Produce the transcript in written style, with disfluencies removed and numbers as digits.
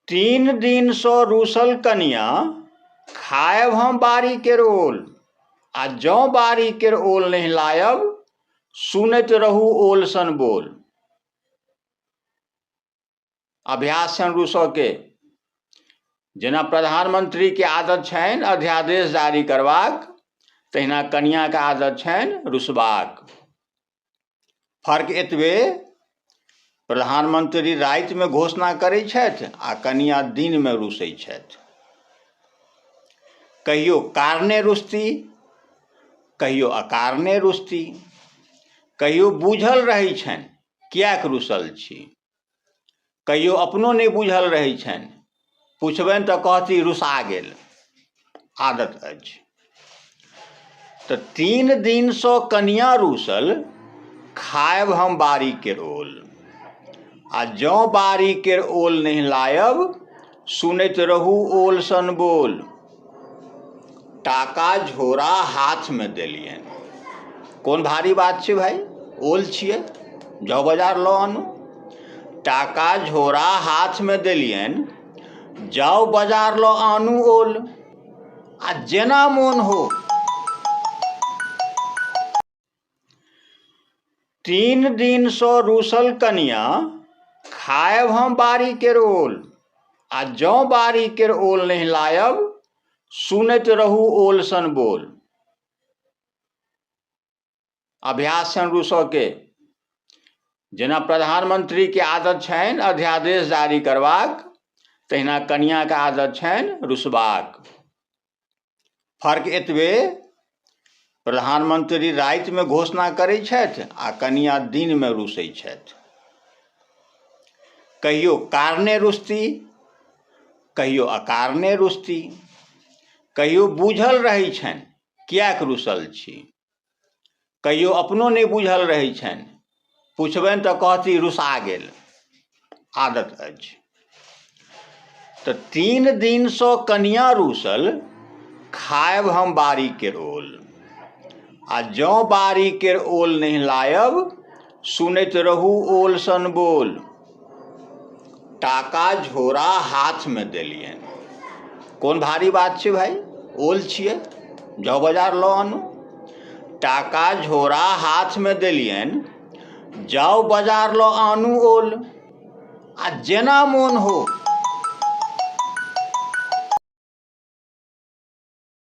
तीन दिनसँ रूसल कनियाँ खायब हम बाड़ी केर ओल आ जँ बाड़ी केर ओल नहि लायब सुनैत रहू ओल सन बोल। अभ्यास छनि रूसऽके। जेना प्रधानमन्त्रीके आदत छनि अध्यादेश जारी करबाक तहिना कनियाँके आदत छनि रुसबाक। फर्क एतबे प्रधानमन्त्री रातिमे घोषणा करै छथि आ कनियाँ दिनमे रुसै छथि। कहियो कारणे रुसती कहियो अकारणे रुसती, कहियो बूझल रहै छनि किएक रुसल छी, कहियो अपनो नहि बूझल रहै छनि, पुछबनि तऽ कहती रुसा गेल, आदत अछि। तऽ तीन दिनसँ कनियाँ रूसल खायब हम बाड़ी केर ओल आ जँ बाड़ी केर ओल नहि लायब सुनैत रहू ओल सन बोल। टाका झोरा हाथमे देलियनि। कोन भारी बात छै भाइ, ओल छियै, जाउ बाजार लऽ आनू। टाका झोरा हाथमे देलियनि, जाउ बाजार लऽ आनू ओल आ जेना मोन हो। तीन दिनसँ रूसल कनियाँ खायब हम बाड़ी केर ओल आ जँ बाड़ी केर ओल नहि लायब सुनैत रहू ओल सन बोल। अभ्यास छनि रूसऽके। जेना प्रधानमन्त्रीके आदत छनि अध्यादेश जारी करबाक तहिना कनियाँके आदत छनि रुसबाक। फर्क एतबे प्रधानमन्त्री रातिमे घोषणा करै छथि आ कनियाँ दिनमे रुसै छथि। कहियो कारणे रुसती कहियो अकारणे रुसती, कहियो बूझल रहै छनि किएक रुसल छी, कहियो अपनो नहि बूझल रहै छनि, पुछबनि तऽ कहती रुसा गेल, आदत अछि। तऽ तीन दिनसँ कनियाँ रूसल खायब हम बाड़ी केर ओल आ जँ बाड़ी केर ओल नहि लायब सुनैत रहू ओल सन बोल। टाका झोरा हाथमे देलियनि। कोन भारी बात छै भाइ, ओल छियै, जाउ बाजार लऽ आनू। टाका झोरा हाथमे देलियनि, जाउ बाजार लऽ आनू ओल आ जेना मोन हो।